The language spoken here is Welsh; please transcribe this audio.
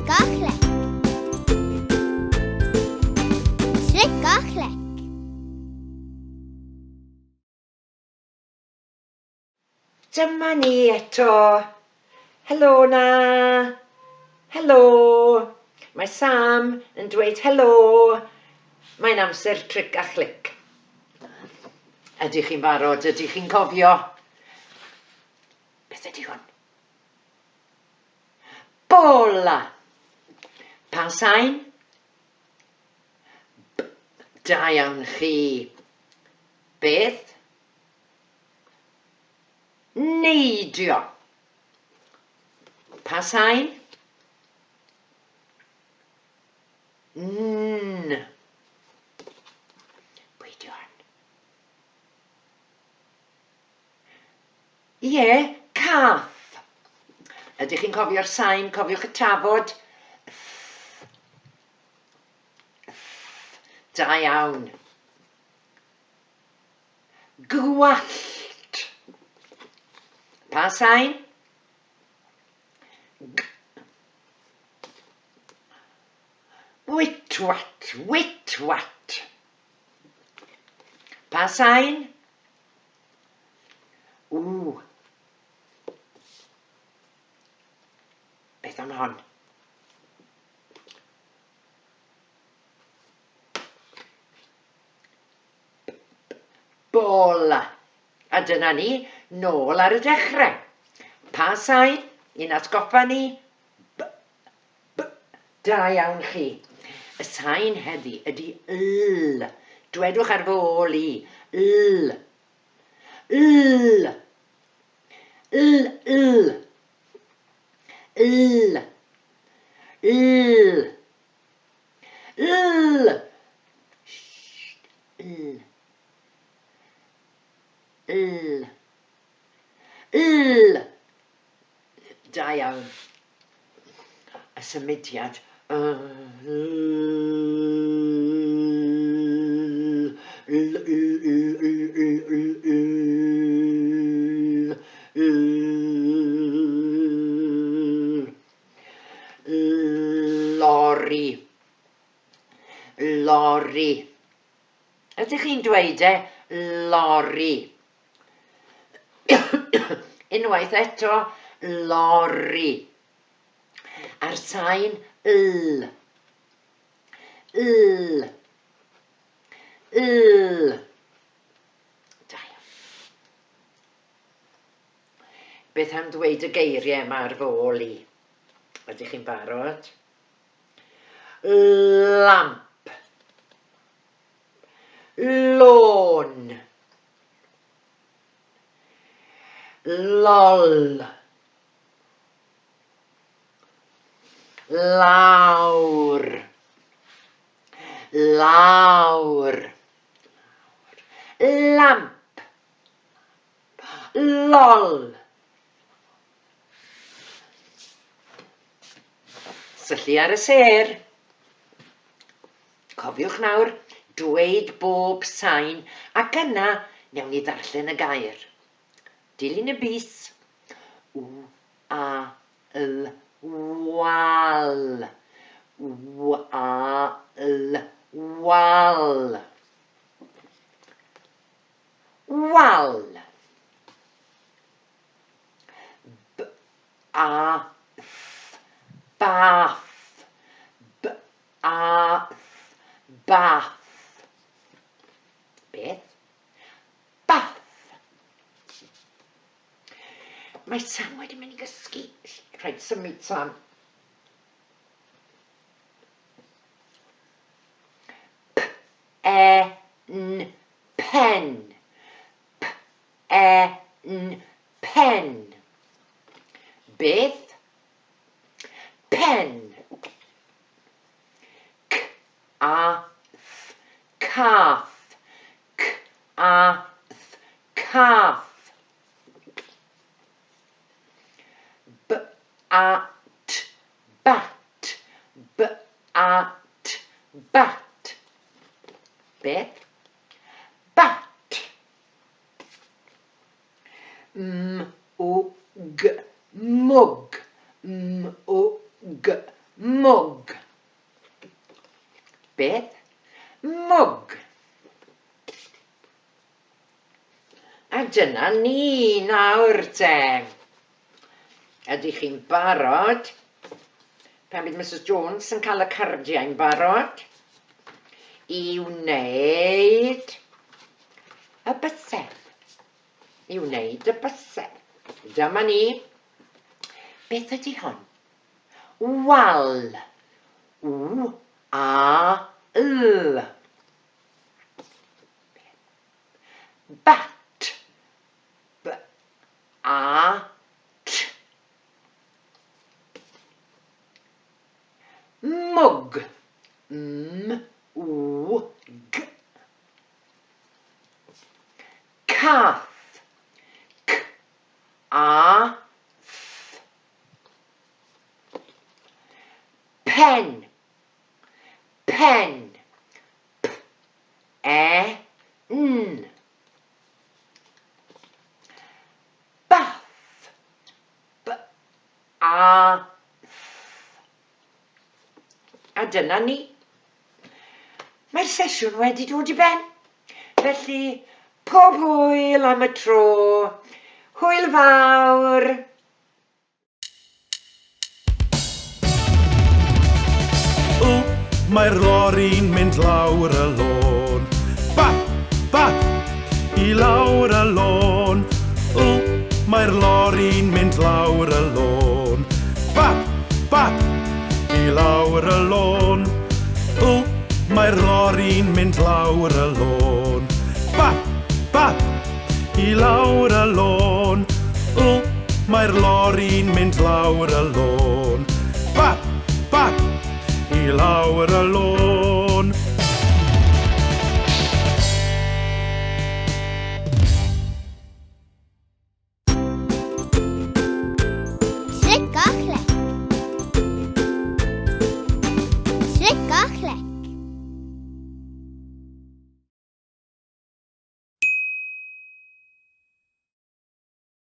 Tric a chlic. Tric a chlic. Dyma ni eto. Helo na. Helo. Mae Sam yn dweud helo. Mae'n amser tric a chlic. Ydych chi'n barod? Ydych chi'n cofio? Beth ydy hwn? Bola. Pa sain? B. Da iawn chi. Beth? Neidio. Pa sain? N. Pwy ydi hwn? Ie, cath. Ydych chi'n cofio'r sain? Cofiwch y tafod. Th. Th. Da iawn. Gwallt. Pa sain? G. Witwat, witwat. Pa sain? W. Beth am hon? Bol. A dyna ni, nôl ar y dechrau. Pa sain i'n atgoffa ni? B, b. Da iawn chi. Y sain heddi ydy l. Dwedwch ar fy ôl i. L. L. L, l. L. L. L. L. L. L. Da iawn. Y symudiad. L. L, L, L, L, L, L, L, L. Lori. Lori. Ydych chi'n dweud e? Lori. Unwaith eto, lori. A'r sain l. L. L. Da iawn. Beth am ddweud y geiriau yma ar fy ôl i? Ydych chi'n barod? Lamp. Lôn. Lol. Lawr. Lawr. Lamp. Lol! Syllu ar y sêr. Cofiwch nawr, dweud bob sain ac yna newn ni ddarllen y gair. Dilyn y bys. W, A, L, wal. W, A, L, wal. Wal. B A th bath. B A th bath. Beth? Bath. Mae Sam wedi mynd i gysgu. Rhaid symud Sam. P E N pen. P E N pen. Beth? Pen. C A th cath. C A th cath. B A T bat. B A T bat. Beth? Bat. M O G mwg. M O G Mwg. Beth? Mwg. A dyna ni nawr te. Ydych chi'n barod? Pan bydd Mrs Jones yn cael y cardiau'n barod i wneud y bysedd. I wneud y bysedd. Dyma ni. Beth ydy hon? Wal. W A L. Bat. B A T. Mwg. M W G. Cath. C A Th. Pen. Pen. P E N. Bath. B A Th. A dyna ni. Mae'r sesiwn wedi dod i ben. Felly, pob hwyl am y tro. Hwyl fawr! O, mae'r lori'n mynd lawr y lôn. Ba, ba, i lawr y lôn. O, mae'r lori'n mynd lawr y lôn. Ba, ba, i lawr y lôn. O, mae'r lori'n mynd lawr y lôn. Ba, ba, i lawr y lôn. O, mae'r lori'n mynd lawr y lôn. Ba, ba, i lawr y lôn.